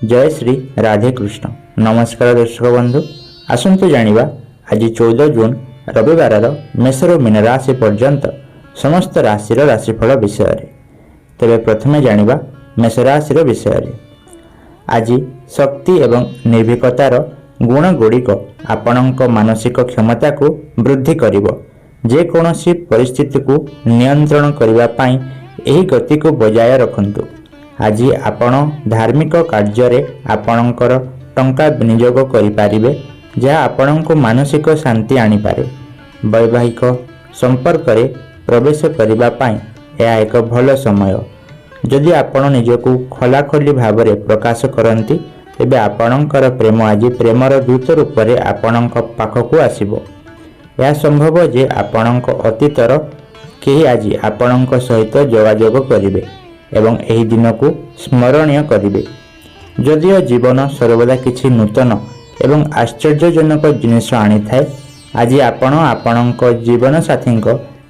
ଜୟ ଶ୍ରୀ ରାଧେ କୃଷ୍ଣ। ନମସ୍କାର ଦର୍ଶକ ବନ୍ଧୁ, ଆସନ୍ତୁ ଜାଣିବା ଆଜି 14 ଜୁନ ରବିବାରର ମେଷରୁ ମୀନ ରାଶି ପର୍ଯ୍ୟନ୍ତ ସମସ୍ତ ରାଶିର ରାଶିଫଳ ବିଷୟରେ। ତେବେ ପ୍ରଥମେ ଜାଣିବା ମେଷ ରାଶିର ବିଷୟରେ। ଆଜି ଶକ୍ତି ଏବଂ ନିର୍ଭୀକତାର ଗୁଣଗୁଡ଼ିକ ଆପଣଙ୍କ ମାନସିକ କ୍ଷମତାକୁ ବୃଦ୍ଧି କରିବ। ଯେକୌଣସି ପରିସ୍ଥିତିକୁ ନିୟନ୍ତ୍ରଣ କରିବା ପାଇଁ ଏହି ଗତିକୁ ବଜାୟ ରଖନ୍ତୁ। ଆଜି ଆପଣ ଧାର୍ମିକ କାର୍ଯ୍ୟରେ ଆପଣଙ୍କର ଟଙ୍କା ବିନିଯୋଗ କରିପାରିବେ, ଯାହା ଆପଣଙ୍କୁ ମାନସିକ ଶାନ୍ତି ଆଣିପାରେ। ବୈବାହିକ ସମ୍ପର୍କରେ ପ୍ରବେଶ କରିବା ପାଇଁ ଏହା ଏକ ଭଲ ସମୟ। ଯଦି ଆପଣ ନିଜକୁ ଖୋଲାଖୋଲି ଭାବରେ ପ୍ରକାଶ କରନ୍ତି, ତେବେ ଆପଣଙ୍କର ପ୍ରେମ ଆଜି ପ୍ରେମର ଦୂତ ରୂପରେ ଆପଣଙ୍କ ପାଖକୁ ଆସିବ। ଏହା ସମ୍ଭବ ଯେ ଆପଣଙ୍କ ଅତୀତର କେହି ଆଜି ଆପଣଙ୍କ ସହିତ ଯୋଗାଯୋଗ କରିବେ ଏବଂ ଏହି ଦିନକୁ ସ୍ମରଣୀୟ କରିବେ। ଯଦିଓ ଜୀବନ ସର୍ବଦା କିଛି ନୂତନ ଏବଂ ଆଶ୍ଚର୍ଯ୍ୟଜନକ ଜିନିଷ ଆଣିଥାଏ, ଆଜି ଆପଣ ଆପଣଙ୍କ ଜୀବନସାଥୀଙ୍କ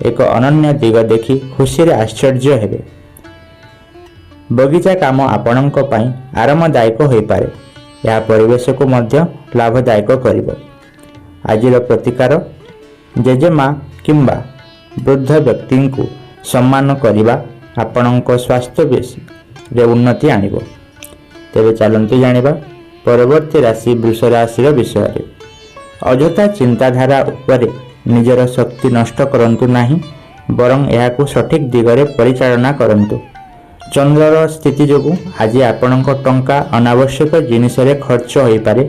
ଏକ ଅନନ୍ୟ ଦିଗ ଦେଖି ଖୁସିରେ ଆଶ୍ଚର୍ଯ୍ୟ ହେବେ। ବଗିଚା କାମ ଆପଣଙ୍କ ପାଇଁ ଆରାମଦାୟକ ହୋଇପାରେ। ଏହା ପରିବେଶକୁ ମଧ୍ୟ ଲାଭଦାୟକ କରିବ। ଆଜିର ପ୍ରତିକାର, ଜେଜେମା କିମ୍ବା ବୃଦ୍ଧ ବ୍ୟକ୍ତିଙ୍କୁ ସମ୍ମାନ କରିବା ଆପଣଙ୍କ ସ୍ୱାସ୍ଥ୍ୟରେ ଉନ୍ନତି ଆଣିବ। ତେବେ ଚାଲନ୍ତୁ ଜାଣିବା ପରବର୍ତ୍ତୀ ରାଶି ବୃଷ ରାଶିର ବିଷୟରେ। ଅଯଥା ଚିନ୍ତାଧାରା ଉପରେ ନିଜର ଶକ୍ତି ନଷ୍ଟ କରନ୍ତୁ ନାହିଁ, ବରଂ ଏହାକୁ ସଠିକ୍ ଦିଗରେ ପରିଚାଳନା କରନ୍ତୁ। ଚନ୍ଦ୍ରର ସ୍ଥିତି ଯୋଗୁଁ ଆଜି ଆପଣଙ୍କ ଟଙ୍କା ଅନାବଶ୍ୟକ ଜିନିଷରେ ଖର୍ଚ୍ଚ ହୋଇପାରେ।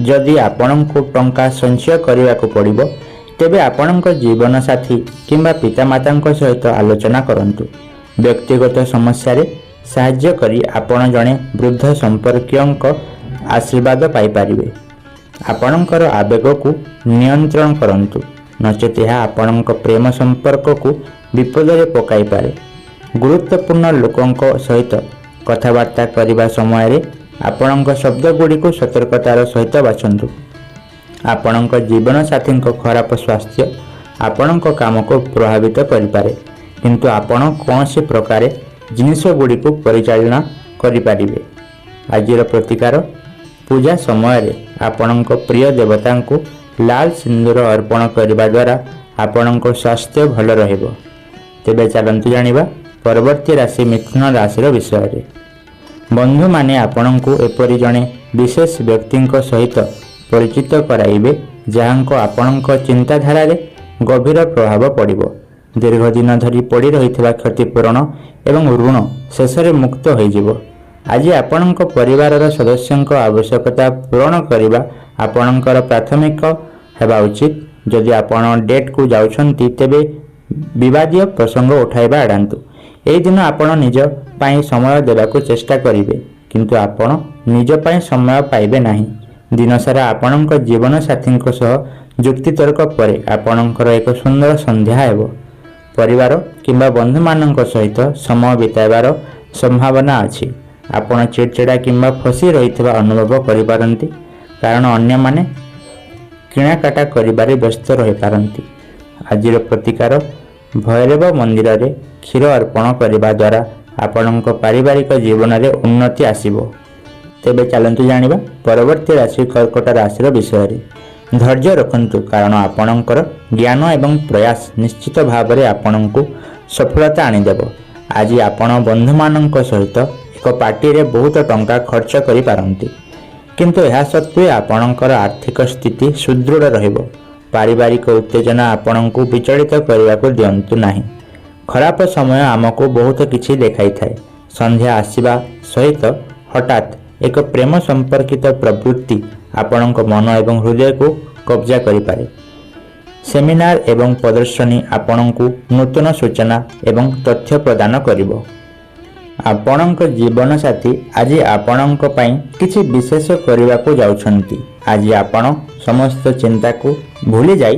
ଯଦି ଆପଣଙ୍କୁ ଟଙ୍କା ସଞ୍ଚୟ କରିବାକୁ ପଡ଼ିବ, ତେବେ ଆପଣଙ୍କ ଜୀବନସାଥୀ କିମ୍ବା ପିତାମାତାଙ୍କ ସହିତ ଆଲୋଚନା କରନ୍ତୁ। ବ୍ୟକ୍ତିଗତ ସମସ୍ୟାରେ ସାହାଯ୍ୟ କରି ଆପଣ ଜଣେ ବୃଦ୍ଧ ସମ୍ପର୍କୀୟଙ୍କ ଆଶୀର୍ବାଦ ପାଇପାରିବେ। ଆପଣଙ୍କର ଆବେଗକୁ ନିୟନ୍ତ୍ରଣ କରନ୍ତୁ, ନଚେତ୍ ଏହା ଆପଣଙ୍କ ପ୍ରେମ ସମ୍ପର୍କକୁ ବିପଦରେ ପକାଇପାରେ। ଗୁରୁତ୍ୱପୂର୍ଣ୍ଣ ଲୋକଙ୍କ ସହିତ କଥାବାର୍ତ୍ତା କରିବା ସମୟରେ ଆପଣଙ୍କ ଶବ୍ଦଗୁଡ଼ିକୁ ସତର୍କତାର ସହିତ ବାଛନ୍ତୁ। ଆପଣଙ୍କ ଜୀବନସାଥୀଙ୍କ ଖରାପ ସ୍ୱାସ୍ଥ୍ୟ ଆପଣଙ୍କ କାମକୁ ପ୍ରଭାବିତ କରିପାରେ, କିନ୍ତୁ ଆପଣ କୌଣସି ପ୍ରକାରେ ଜିନିଷଗୁଡ଼ିକୁ ପରିଚାଳନା କରିପାରିବେ। ଆଜିର ପ୍ରତିକାର, ପୂଜା ସମୟରେ ଆପଣଙ୍କ ପ୍ରିୟ ଦେବତାଙ୍କୁ ଲାଲ ସିନ୍ଦୁର ଅର୍ପଣ କରିବା ଦ୍ୱାରା ଆପଣଙ୍କ ସ୍ୱାସ୍ଥ୍ୟ ଭଲ ରହିବ। ତେବେ ଚାଲନ୍ତୁ ଜାଣିବା ପରବର୍ତ୍ତୀ ରାଶି ମିଥୁନ ରାଶିର ବିଷୟରେ। ବନ୍ଧୁମାନେ ଆପଣଙ୍କୁ ଏପରି ଜଣେ ବିଶେଷ ବ୍ୟକ୍ତିଙ୍କ ସହିତ ପରିଚିତ କରାଇବେ, ଯାହାଙ୍କ ଆପଣଙ୍କ ଚିନ୍ତାଧାରାରେ ଗଭୀର ପ୍ରଭାବ ପଡ଼ିବ। ଦୀର୍ଘ ଦିନ ଧରି ପଡ଼ି ରହିଥିବା କ୍ଷତିପୂରଣ ଏବଂ ଋଣ ଶେଷରେ ମୁକ୍ତ ହୋଇଯିବ। ଆଜି ଆପଣଙ୍କ ପରିବାରର ସଦସ୍ୟଙ୍କ ଆବଶ୍ୟକତା ପୂରଣ କରିବା ଆପଣଙ୍କର ପ୍ରାଥମିକ ହେବା ଉଚିତ। ଯଦି ଆପଣ ଡେଟ୍କୁ ଯାଉଛନ୍ତି, ତେବେ ବିବାଦୀୟ ପ୍ରସଙ୍ଗ ଉଠାଇବା ଏଡ଼ାନ୍ତୁ। ଏହି ଦିନ ଆପଣ ନିଜ ପାଇଁ ସମୟ ଦେବାକୁ ଚେଷ୍ଟା କରିବେ, କିନ୍ତୁ ଆପଣ ନିଜ ପାଇଁ ସମୟ ପାଇବେ ନାହିଁ। ଦିନସାରା ଆପଣଙ୍କ ଜୀବନସାଥୀଙ୍କ ସହ ଯୁକ୍ତିତର୍କ ପରେ ଆପଣଙ୍କର ଏକ ସୁନ୍ଦର ସନ୍ଧ୍ୟା ହେବ। ପରିବାର କିମ୍ବା ବନ୍ଧୁମାନଙ୍କ ସହିତ ସମୟ ବିତାଇବାର ସମ୍ଭାବନା ଅଛି। ଆପଣ ଚିଡ଼ଚିଡ଼ା କିମ୍ବା ଫସି ରହିଥିବା ଅନୁଭବ କରିପାରନ୍ତି, କାରଣ ଅନ୍ୟମାନେ କିଣାକାଟା କରିବାରେ ବ୍ୟସ୍ତ ରହିପାରନ୍ତି। ଆଜିର ପ୍ରତିକାର, ଭୈରବ ମନ୍ଦିରରେ କ୍ଷୀର ଅର୍ପଣ କରିବା ଦ୍ୱାରା ଆପଣଙ୍କ ପାରିବାରିକ ଜୀବନରେ ଉନ୍ନତି ଆସିବ। ତେବେ ଚାଲନ୍ତୁ ଜାଣିବା ପରବର୍ତ୍ତୀ ରାଶି କର୍କଟ ରାଶିର ବିଷୟରେ। ଧୈର୍ଯ୍ୟ ରଖନ୍ତୁ, କାରଣ ଆପଣଙ୍କର ଜ୍ଞାନ ଏବଂ ପ୍ରୟାସ ନିଶ୍ଚିତ ଭାବରେ ଆପଣଙ୍କୁ ସଫଳତା ଆଣିଦେବ। ଆଜି ଆପଣ ବନ୍ଧୁମାନଙ୍କ ସହିତ ଏକ ପାର୍ଟିରେ ବହୁତ ଟଙ୍କା ଖର୍ଚ୍ଚ କରିପାରନ୍ତି, କିନ୍ତୁ ଏହା ସତ୍ତ୍ୱେ ଆପଣଙ୍କର ଆର୍ଥିକ ସ୍ଥିତି ସୁଦୃଢ଼ ରହିବ। ପାରିବାରିକ ଉତ୍ତେଜନା ଆପଣଙ୍କୁ ବିଚଳିତ କରିବାକୁ ଦିଅନ୍ତୁ ନାହିଁ। ଖରାପ ସମୟ ଆମକୁ ବହୁତ କିଛି ଦେଖାଇଥାଏ। ସନ୍ଧ୍ୟା ଆସିବା ସହିତ ହଠାତ୍ ଏକ ପ୍ରେମ ସମ୍ପର୍କିତ ପ୍ରବୃତ୍ତି ଆପଣଙ୍କ ମନ ଏବଂ ହୃଦୟକୁ କବ୍ଜା କରିପାରେ। ସେମିନାର ଏବଂ ପ୍ରଦର୍ଶନୀ ଆପଣଙ୍କୁ ନୂତନ ସୂଚନା ଏବଂ ତଥ୍ୟ ପ୍ରଦାନ କରିବ। ଆପଣଙ୍କ ଜୀବନସାଥୀ ଆଜି ଆପଣଙ୍କ ପାଇଁ କିଛି ବିଶେଷ କରିବାକୁ ଯାଉଛନ୍ତି। ଆଜି ଆପଣ ସମସ୍ତ ଚିନ୍ତାକୁ ଭୁଲିଯାଇ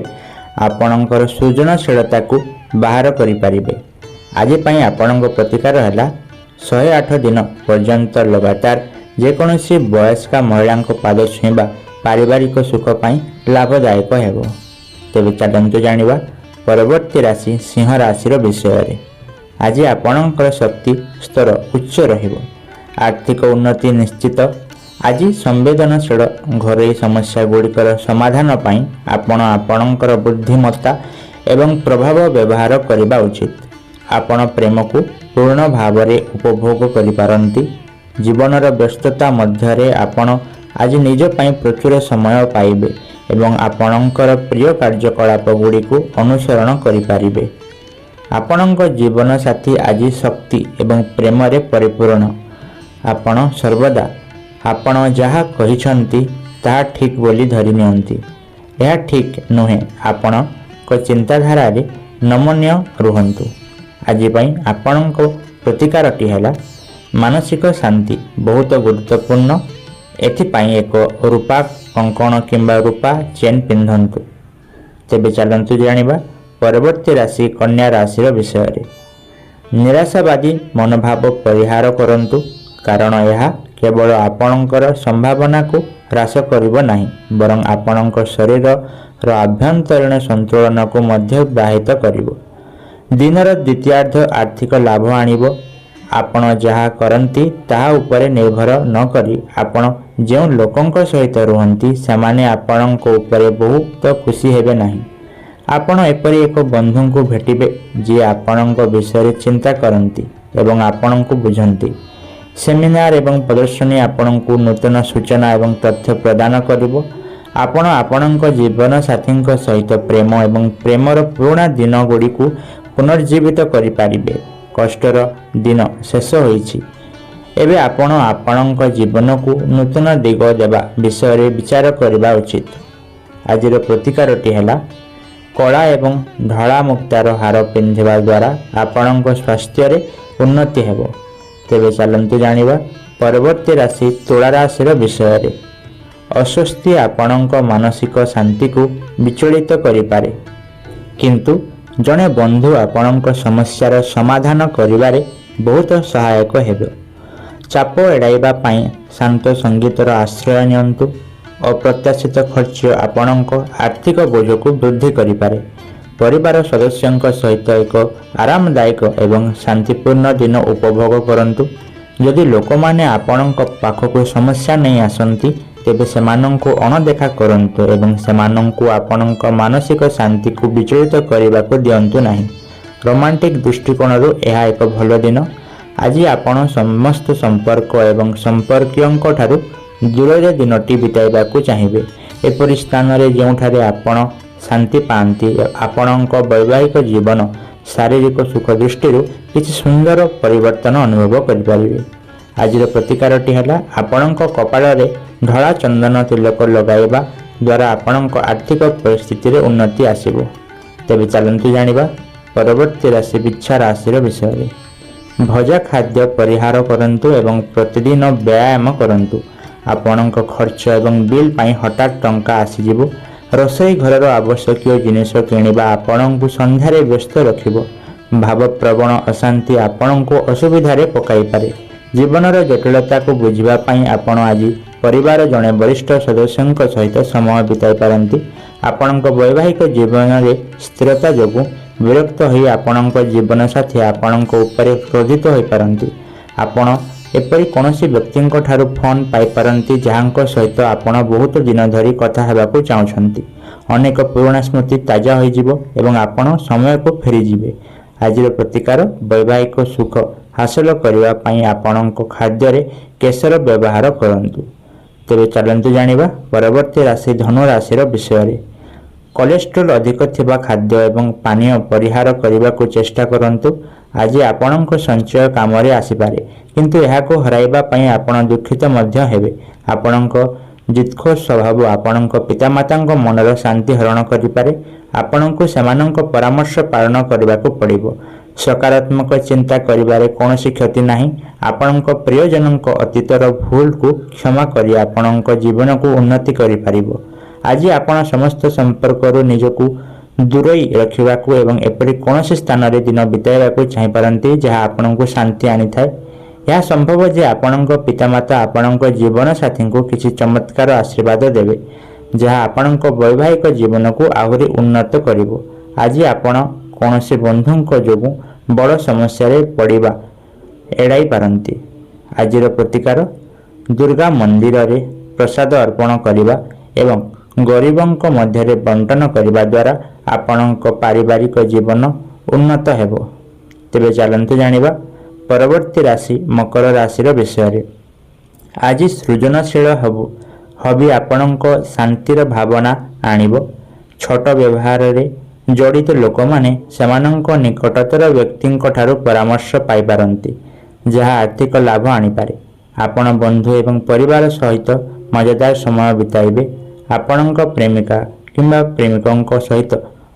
ଆପଣଙ୍କର ସୃଜନଶୀଳତାକୁ ବାହାର କରିପାରିବେ। ଆଜି ପାଇଁ ଆପଣଙ୍କ ପ୍ରତିକାର ହେଲା, 108 ଦିନ ପର୍ଯ୍ୟନ୍ତ ଲଗାତାର ଯେକୌଣସି ବୟସ୍କା ମହିଳାଙ୍କ ପାଦ ଛୁଇଁବା ପାରିବାରିକ ସୁଖ ପାଇଁ ଲାଭଦାୟକ ହେବ। ତେବେ ଚାଲନ୍ତୁ ଜାଣିବା ପରବର୍ତ୍ତୀ ରାଶି ସିଂହ ରାଶିର ବିଷୟରେ। ଆଜି ଆପଣଙ୍କର ଶକ୍ତି ସ୍ତର ଉଚ୍ଚ ରହିବ। ଆର୍ଥିକ ଉନ୍ନତି ନିଶ୍ଚିତ। ଆଜି ସମ୍ବେଦନଶୀଳ ଘରୋଇ ସମସ୍ୟା ଗୁଡ଼ିକର ସମାଧାନ ପାଇଁ ଆପଣ ଆପଣଙ୍କର ବୁଦ୍ଧିମତ୍ତା ଏବଂ ପ୍ରଭାବ ବ୍ୟବହାର କରିବା ଉଚିତ। ଆପଣ ପ୍ରେମକୁ ପୂର୍ଣ୍ଣ ଭାବରେ ଉପଭୋଗ କରିପାରନ୍ତି। ଜୀବନର ବ୍ୟସ୍ତତା ମଧ୍ୟରେ ଆପଣ ଆଜି ନିଜ ପାଇଁ ପ୍ରଚୁର ସମୟ ପାଇବେ ଏବଂ ଆପଣଙ୍କର ପ୍ରିୟ କାର୍ଯ୍ୟକଳାପ ଗୁଡ଼ିକୁ ଅନୁସରଣ କରିପାରିବେ। ଆପଣଙ୍କ ଜୀବନସାଥୀ ଆଜି ଶକ୍ତି ଏବଂ ପ୍ରେମରେ ପରିପୂର୍ଣ୍ଣ। ଆପଣ ସର୍ବଦା ଆପଣ ଯାହା କହିଛନ୍ତି ତାହା ଠିକ୍ ବୋଲି ଧରି ନିଅନ୍ତି। ଏହା ଠିକ୍ ନୁହେଁ। ଆପଣଙ୍କ ଚିନ୍ତାଧାରାରେ ନମନୀୟ ରୁହନ୍ତୁ। ଆଜି ପାଇଁ ଆପଣଙ୍କ ପ୍ରତିକାରଟି ହେଲା, ମାନସିକ ଶାନ୍ତି ବହୁତ ଗୁରୁତ୍ୱପୂର୍ଣ୍ଣ। ଏଥିପାଇଁ ଏକ ରୂପା କଙ୍କଣ କିମ୍ବା ରୂପା ଚେନ୍ ପିନ୍ଧନ୍ତୁ। ତେବେ ଚାଲନ୍ତୁ ଜାଣିବା ପରବର୍ତ୍ତୀ ରାଶି କନ୍ୟା ରାଶିର ବିଷୟରେ। ନିରାଶାବାଦୀ ମନୋଭାବ ପରିହାର କରନ୍ତୁ, କାରଣ ଏହା କେବଳ ଆପଣଙ୍କର ସମ୍ଭାବନାକୁ ହ୍ରାସ କରିବ ନାହିଁ, ବରଂ ଆପଣଙ୍କ ଶରୀରର ଆଭ୍ୟନ୍ତରୀଣ ସନ୍ତୁଳନକୁ ମଧ୍ୟ ବ୍ୟାହତ କରିବ। ଦିନର ଦ୍ୱିତୀୟାର୍ଦ୍ଧ ଆର୍ଥିକ ଲାଭ ଆଣିବ। ଆପଣ ଯାହା କରନ୍ତି ତାହା ଉପରେ ନିର୍ଭର ନ କରି ଆପଣ ଯେଉଁ ଲୋକଙ୍କ ସହିତ ରୁହନ୍ତି, ସେମାନେ ଆପଣଙ୍କ ଉପରେ ବହୁତ ଖୁସି ହେବେ ନାହିଁ। ଆପଣ ଏପରି ଏକ ବନ୍ଧୁଙ୍କୁ ଭେଟିବେ ଯିଏ ଆପଣଙ୍କ ବିଷୟରେ ଚିନ୍ତା କରନ୍ତି ଏବଂ ଆପଣଙ୍କୁ ବୁଝନ୍ତି। ସେମିନାର ଏବଂ ପ୍ରଦର୍ଶନୀ ଆପଣଙ୍କୁ ନୂତନ ସୂଚନା ଏବଂ ତଥ୍ୟ ପ୍ରଦାନ କରିବ। ଆପଣ ଆପଣଙ୍କ ଜୀବନସାଥୀଙ୍କ ସହିତ ପ୍ରେମ ଏବଂ ପ୍ରେମର ପୁରୁଣା ଦିନଗୁଡ଼ିକୁ ପୁନର୍ଜୀବିତ କରିପାରିବେ। କଷ୍ଟର ଦିନ ଶେଷ ହୋଇଛି। ଏବେ ଆପଣ ଆପଣଙ୍କ ଜୀବନକୁ ନୂତନ ଦିଗ ଦେବା ବିଷୟରେ ବିଚାର କରିବା ଉଚିତ। ଆଜିର ପ୍ରତିକାରଟି ହେଲା, କଳା ଏବଂ ଧଳା ମୁକ୍ତାର ହାର ପିନ୍ଧିବା ଦ୍ୱାରା ଆପଣଙ୍କ ସ୍ୱାସ୍ଥ୍ୟରେ ଉନ୍ନତି ହେବ। ତେବେ ଚାଲନ୍ତୁ ଜାଣିବା ପରବର୍ତ୍ତୀ ରାଶି ତୁଳା ରାଶିର ବିଷୟରେ। ଅସ୍ୱସ୍ତି ଆପଣଙ୍କ ମାନସିକ ଶାନ୍ତିକୁ ବିଚଳିତ କରିପାରେ, କିନ୍ତୁ ଜଣେ ବନ୍ଧୁ ଆପଣଙ୍କ ସମସ୍ୟାର ସମାଧାନ କରିବାରେ ବହୁତ ସହାୟକ ହେବ। ଚାପ ଏଡ଼ାଇବା ପାଇଁ ଶାନ୍ତ ସଙ୍ଗୀତର ଆଶ୍ରୟ ନିଅନ୍ତୁ। ଅପ୍ରତ୍ୟାଶିତ ଖର୍ଚ୍ଚ ଆପଣଙ୍କ ଆର୍ଥିକ ବୋଝକୁ ବୃଦ୍ଧି କରିପାରେ। ପରିବାର ସଦସ୍ୟଙ୍କ ସହିତ ଏକ ଆରାମଦାୟକ ଏବଂ ଶାନ୍ତିପୂର୍ଣ୍ଣ ଦିନ ଉପଭୋଗ କରନ୍ତୁ। ଯଦି ଲୋକମାନେ ଆପଣଙ୍କ ପାଖକୁ ସମସ୍ୟା ନେଇ ଆସନ୍ତି, ତେବେ ସେମାନଙ୍କୁ ଅଣଦେଖା କରନ୍ତୁ ଏବଂ ସେମାନଙ୍କୁ ଆପଣଙ୍କ ମାନସିକ ଶାନ୍ତିକୁ ବିଚଳିତ କରିବାକୁ ଦିଅନ୍ତୁ ନାହିଁ। ରୋମାଣ୍ଟିକ୍ ଦୃଷ୍ଟିକୋଣରୁ ଏହା ଏକ ଭଲ ଦିନ। ଆଜି ଆପଣ ସମସ୍ତ ସମ୍ପର୍କ ଏବଂ ସମ୍ପର୍କୀୟଙ୍କ ଠାରୁ ଦୂରରେ ଦିନଟି ବିତାଇବାକୁ ଚାହିଁବେ, ଏପରି ସ୍ଥାନରେ ଯେଉଁଠାରେ ଆପଣ ଶାନ୍ତି ପାଆନ୍ତି। ଆପଣଙ୍କ ବୈବାହିକ ଜୀବନ ଶାରୀରିକ ସୁଖ ଦୃଷ୍ଟିରୁ କିଛି ସୁନ୍ଦର ପରିବର୍ତ୍ତନ ଅନୁଭବ କରିପାରିବେ। ଆଜିର ପ୍ରତିକାରଟି ହେଲା, ଆପଣଙ୍କ କପାଳରେ ଧଳା ଚନ୍ଦନ ତିଲକ ଲଗାଇବା ଦ୍ୱାରା ଆପଣଙ୍କ ଆର୍ଥିକ ପରିସ୍ଥିତିରେ ଉନ୍ନତି ଆସିବ। ତେବେ ଚାଲନ୍ତୁ ଜାଣିବା ପରବର୍ତ୍ତୀ ରାଶି ବିଛା ରାଶିର ବିଷୟରେ। ଭଜା ଖାଦ୍ୟ ପରିହାର କରନ୍ତୁ ଏବଂ ପ୍ରତିଦିନ ବ୍ୟାୟାମ କରନ୍ତୁ। ଆପଣଙ୍କ ଖର୍ଚ୍ଚ ଏବଂ ବିଲ୍ ପାଇଁ ହଠାତ୍ ଟଙ୍କା ଆସିଯିବ। ରୋଷେଇ ଘରର ଆବଶ୍ୟକୀୟ ଜିନିଷ କିଣିବା ଆପଣଙ୍କୁ ସନ୍ଧ୍ୟାରେ ବ୍ୟସ୍ତ ରଖିବ। ଭାବପ୍ରବଣ ଅଶାନ୍ତି ଆପଣଙ୍କୁ ଅସୁବିଧାରେ ପକାଇପାରେ। ଜୀବନର ଜଟିଳତାକୁ ବୁଝିବା ପାଇଁ ଆପଣ ଆଜି ପରିବାର ଜଣେ ବରିଷ୍ଠ ସଦସ୍ୟଙ୍କ ସହିତ ସମୟ ବିତାଇ ପାରନ୍ତି। ଆପଣଙ୍କ ବୈବାହିକ ଜୀବନରେ ସ୍ଥିରତା ଯୋଗୁଁ ବିରକ୍ତ ହୋଇ ଆପଣଙ୍କ ଜୀବନସାଥୀ ଆପଣଙ୍କ ଉପରେ କ୍ରୋଧିତ ହୋଇପାରନ୍ତି। ଆପଣ ଏପରି କୌଣସି ବ୍ୟକ୍ତିଙ୍କ ଠାରୁ ଫୋନ୍ ପାଇପାରନ୍ତି, ଯାହାଙ୍କ ସହିତ ଆପଣ ବହୁତ ଦିନ ଧରି କଥା ହେବାକୁ ଚାହୁଁଛନ୍ତି। ଅନେକ ପୁରୁଣା ସ୍ମୃତି ତାଜା ହୋଇଯିବ ଏବଂ ଆପଣ ସମୟକୁ ଫେରିଯିବେ। ଆଜିର ପ୍ରତିକାର, ବୈବାହିକ ସୁଖ ହାସଲ କରିବା ପାଇଁ ଆପଣଙ୍କ ଖାଦ୍ୟରେ କେଶର ବ୍ୟବହାର କରନ୍ତୁ। ତେବେ ଚାଲନ୍ତୁ ଜାଣିବା ପରବର୍ତ୍ତୀ ରାଶି ଧନୁ ରାଶିର ବିଷୟରେ। କୋଲେଷ୍ଟ୍ରଲ ଅଧିକ ଥିବା ଖାଦ୍ୟ ଏବଂ ପାନୀୟ ପରିହାର କରିବାକୁ ଚେଷ୍ଟା କରନ୍ତୁ। ଆଜି ଆପଣଙ୍କ ସଞ୍ଚୟ କାମରେ ଆସିପାରେ, କିନ୍ତୁ ଏହାକୁ ହରାଇବା ପାଇଁ ଆପଣ ଦୁଃଖିତ ମଧ୍ୟ ହେବେ। ଆପଣଙ୍କ ଜିଦ୍ଖୋର ସ୍ୱଭାବ ଆପଣଙ୍କ ପିତାମାତାଙ୍କ ମନର ଶାନ୍ତି ହରଣ କରିପାରେ। ଆପଣଙ୍କୁ ସେମାନଙ୍କ ପରାମର୍ଶ ପାଳନ କରିବାକୁ ପଡ଼ିବ। ସକାରାତ୍ମକ ଚିନ୍ତା କରିବାରେ କୌଣସି କ୍ଷତି ନାହିଁ। ଆପଣଙ୍କ ପ୍ରିୟଜନଙ୍କ ଅତୀତର ଭୁଲକୁ କ୍ଷମା କରି ଆପଣଙ୍କ ଜୀବନକୁ ଉନ୍ନତି କରିପାରିବ। ଆଜି ଆପଣ ସମସ୍ତ ସମ୍ପର୍କରୁ ନିଜକୁ ଦୂରେଇ ରଖିବାକୁ ଏବଂ ଏପରି କୌଣସି ସ୍ଥାନରେ ଦିନ ବିତାଇବାକୁ ଚାହିଁପାରନ୍ତି, ଯାହା ଆପଣଙ୍କୁ ଶାନ୍ତି ଆଣିଥାଏ। ଏହା ସମ୍ଭବ ଯେ ଆପଣଙ୍କ ପିତାମାତା ଆପଣଙ୍କ ଜୀବନସାଥୀଙ୍କୁ କିଛି ଚମତ୍କାର ଆଶୀର୍ବାଦ ଦେବେ, ଯାହା ଆପଣଙ୍କ ବୈବାହିକ ଜୀବନକୁ ଆହୁରି ଉନ୍ନତ କରିବ। ଆଜି ଆପଣ କୌଣସି ବନ୍ଧୁଙ୍କ ଯୋଗୁଁ ବଡ଼ ସମସ୍ୟାରେ ପଡ଼ିବା ଏଡ଼ାଇ ପାରନ୍ତି। ଆଜିର ପ୍ରତିକାର, ଦୁର୍ଗା ମନ୍ଦିରରେ ପ୍ରସାଦ ଅର୍ପଣ କରିବା ଏବଂ ଗରିବଙ୍କ ମଧ୍ୟରେ ବଣ୍ଟନ କରିବା ଦ୍ୱାରା ଆପଣଙ୍କ ପାରିବାରିକ ଜୀବନ ଉନ୍ନତ ହେବ। ତେବେ ଚାଲନ୍ତୁ ଜାଣିବା ପରବର୍ତ୍ତୀ ରାଶି ମକର ରାଶିର ବିଷୟରେ। ଆଜି ସୃଜନଶୀଳ ହେବ ହବି ଆପଣଙ୍କ ଶାନ୍ତିର ଭାବନା ଆଣିବ। ଛୋଟ ବ୍ୟବହାରରେ ଜଡ଼ିତ ଲୋକମାନେ ସେମାନଙ୍କ ନିକଟତର ବ୍ୟକ୍ତିଙ୍କ ଠାରୁ ପରାମର୍ଶ ପାଇପାରନ୍ତି, ଯାହା ଆର୍ଥିକ ଲାଭ ଆଣିପାରେ। ଆପଣ ବନ୍ଧୁ ଏବଂ ପରିବାର ସହିତ ମଜାଦାର ସମୟ ବିତାଇବେ। ଆପଣଙ୍କ ପ୍ରେମିକା କିମ୍ବା ପ୍ରେମିକଙ୍କ ସହିତ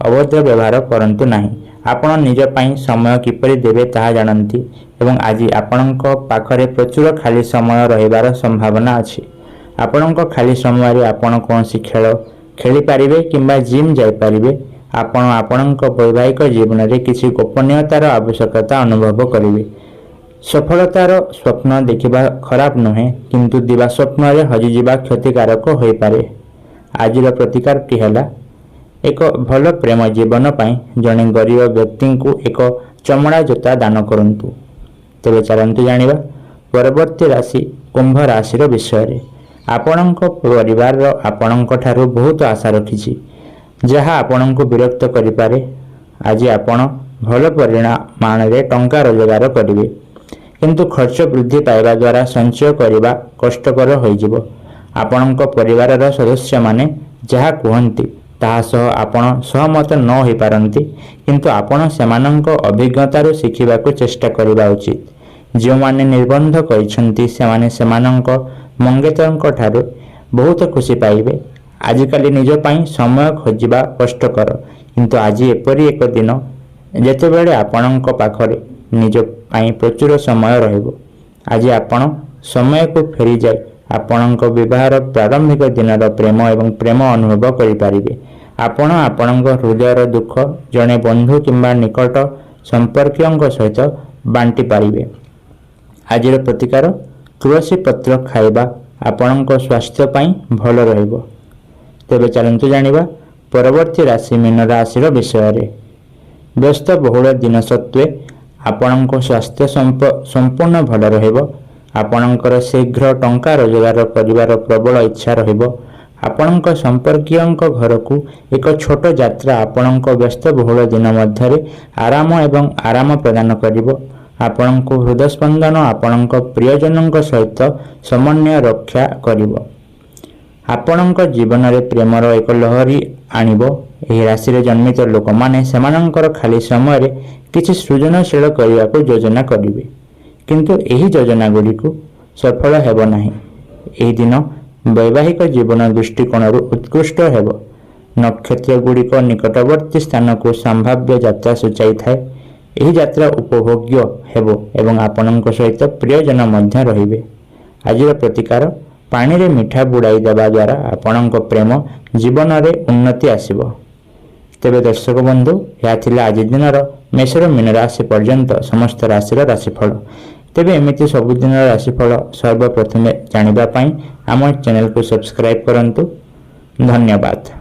ଅଭଦ୍ର ବ୍ୟବହାର କରନ୍ତୁ ନାହିଁ। ଆପଣ ନିଜ ପାଇଁ ସମୟ କିପରି ଦେବେ ତାହା ଜାଣନ୍ତି ଏବଂ ଆଜି ଆପଣଙ୍କ ପାଖରେ ପ୍ରଚୁର ଖାଲି ସମୟ ରହିବାର ସମ୍ଭାବନା ଅଛି। ଆପଣଙ୍କ ଖାଲି ସମୟରେ ଆପଣ କୌଣସି ଖେଳ ଖେଳିପାରିବେ କିମ୍ବା ଜିମ୍ ଯାଇପାରିବେ। ଆପଣ ଆପଣଙ୍କ ବୈବାହିକ ଜୀବନରେ କିଛି ଗୋପନୀୟତାର ଆବଶ୍ୟକତା ଅନୁଭବ କରିବେ। ସଫଳତାର ସ୍ୱପ୍ନ ଦେଖିବା ଖରାପ ନୁହେଁ, କିନ୍ତୁ ଦିବାସ୍ୱପ୍ନରେ ହଜିଯିବା କ୍ଷତିକାରକ ହୋଇପାରେ। ଆଜିର ପ୍ରତିକାରଟି ହେଲା, ଏକ ଭଲ ପ୍ରେମ ଜୀବନ ପାଇଁ ଜଣେ ଗରିବ ବ୍ୟକ୍ତିଙ୍କୁ ଏକ ଚମଡ଼ା ଜୋତା ଦାନ କରନ୍ତୁ। ତେବେ ଚାଲନ୍ତୁ ଜାଣିବା ପରବର୍ତ୍ତୀ ରାଶି କୁମ୍ଭ ରାଶିର ବିଷୟରେ। ଆପଣଙ୍କ ପରିବାରର ଆପଣଙ୍କ ଠାରୁ ବହୁତ ଆଶା ରଖିଛି, ଯାହା ଆପଣଙ୍କୁ ବିରକ୍ତ କରିପାରେ। ଆଜି ଆପଣ ଭଲ ପରିମାଣରେ ଟଙ୍କା ରୋଜଗାର କରିବେ, କିନ୍ତୁ ଖର୍ଚ୍ଚ ବୃଦ୍ଧି ପାଇବା ଦ୍ୱାରା ସଞ୍ଚୟ କରିବା କଷ୍ଟକର ହୋଇଯିବ। ଆପଣଙ୍କ ପରିବାରର ସଦସ୍ୟମାନେ ଯାହା କୁହନ୍ତି ତାହା ସହ ଆପଣ ସହମତ ନ ହୋଇପାରନ୍ତି, କିନ୍ତୁ ଆପଣ ସେମାନଙ୍କ ଅଭିଜ୍ଞତାରୁ ଶିଖିବାକୁ ଚେଷ୍ଟା କରିବା ଉଚିତ। ଯେଉଁମାନେ ନିର୍ବନ୍ଧ କରିଛନ୍ତି, ସେମାନେ ସେମାନଙ୍କ ମଙ୍ଗେତରଙ୍କ ଠାରୁ ବହୁତ ଖୁସି ପାଇବେ। ଆଜିକାଲି ନିଜ ପାଇଁ ସମୟ ଖୋଜିବା କଷ୍ଟକର, କିନ୍ତୁ ଆଜି ଏପରି ଏକ ଦିନ ଯେତେବେଳେ ଆପଣଙ୍କ ପାଖରେ ନିଜ ପାଇଁ ପ୍ରଚୁର ସମୟ ରହିବ। ଆଜି ଆପଣ ସମୟକୁ ଫେରିଯାଇ ଆପଣଙ୍କ ବିବାହର ପ୍ରାରମ୍ଭିକ ଦିନର ପ୍ରେମ ଏବଂ ପ୍ରେମ ଅନୁଭବ କରିପାରିବେ। ଆପଣ ଆପଣଙ୍କ ହୃଦୟର ଦୁଃଖ ଜଣେ ବନ୍ଧୁ କିମ୍ବା ନିକଟ ସମ୍ପର୍କୀୟଙ୍କ ସହିତ ବାଣ୍ଟି ପାରିବେ। ଆଜିର ପ୍ରତିକାର, ତୁଳସୀ ପତ୍ର ଖାଇବା ଆପଣଙ୍କ ସ୍ୱାସ୍ଥ୍ୟ ପାଇଁ ଭଲ ରହିବ। ତେବେ ଚାଲନ୍ତୁ ଜାଣିବା ପରବର୍ତ୍ତୀ ରାଶି ମୀନ ରାଶିର ବିଷୟରେ। ବ୍ୟସ୍ତବହୁଳ ଦିନ ସତ୍ତ୍ୱେ ଆପଣଙ୍କ ସ୍ୱାସ୍ଥ୍ୟ ସମ୍ପୂର୍ଣ୍ଣ ଭଲ ରହିବ। ଆପଣଙ୍କର ଶୀଘ୍ର ଟଙ୍କା ରୋଜଗାର କରିବାର ପ୍ରବଳ ଇଚ୍ଛା ରହିବ। ଆପଣଙ୍କ ସମ୍ପର୍କୀୟଙ୍କ ଘରକୁ ଏକ ଛୋଟ ଯାତ୍ରା ଆପଣଙ୍କ ବ୍ୟସ୍ତବହୁଳ ଦିନ ମଧ୍ୟରେ ଆରାମ ଏବଂ ଆରାମ ପ୍ରଦାନ କରିବ। ଆପଣଙ୍କୁ ହୃଦସ୍ପନ୍ଦନ ଆପଣଙ୍କ ପ୍ରିୟଜନଙ୍କ ସହିତ ସମନ୍ୱୟ ରକ୍ଷା କରିବ। ଆପଣଙ୍କ ଜୀବନରେ ପ୍ରେମର ଏକ ଲହରୀ ଆଣିବ। ଏହି ରାଶିରେ ଜନ୍ମିତ ଲୋକମାନେ ସେମାନଙ୍କର ଖାଲି ସମୟରେ କିଛି ସୃଜନଶୀଳ କରିବାକୁ ଯୋଜନା କରିବେ, କିନ୍ତୁ ଏହି ଯୋଜନା ଗୁଡ଼ିକୁ ସଫଳ ହେବ ନାହିଁ। ଏହି ଦିନ ବୈବାହିକ ଜୀବନ ଦୃଷ୍ଟିକୋଣରୁ ଉତ୍କୃଷ୍ଟ ହେବ। ନକ୍ଷତ୍ର ଗୁଡ଼ିକ ନିକଟବର୍ତ୍ତୀ ସ୍ଥାନକୁ ସମ୍ଭାବ୍ୟ ଯାତ୍ରା ସୂଚାଇଥାଏ। ଏହି ଯାତ୍ରା ଉପଭୋଗ୍ୟ ହେବ ଏବଂ ଆପଣଙ୍କ ସହିତ ପ୍ରିୟଜନ ମଧ୍ୟ ରହିବେ। ଆଜିର ପ୍ରତିକାର, ପାଣିରେ ମିଠା ବୁଡ଼ାଇ ଦେବା ଦ୍ୱାରା ଆପଣଙ୍କ ପ୍ରେମ ଜୀବନରେ ଉନ୍ନତି ଆସିବ। ତେବେ ଦର୍ଶକ ବନ୍ଧୁ, ଏହା ଥିଲା ଆଜି ଦିନର ମେଷରୁ ମୀନ ରାଶି ପର୍ଯ୍ୟନ୍ତ ସମସ୍ତ ରାଶିର ରାଶିଫଳ। ତେବେ ଏମିତି ସବୁଦିନର ରାଶିଫଳ ସର୍ବପ୍ରଥମେ ଜାଣିବା ପାଇଁ ଆମ ଚ୍ୟାନେଲକୁ ସବସ୍କ୍ରାଇବ୍ କରନ୍ତୁ। ଧନ୍ୟବାଦ।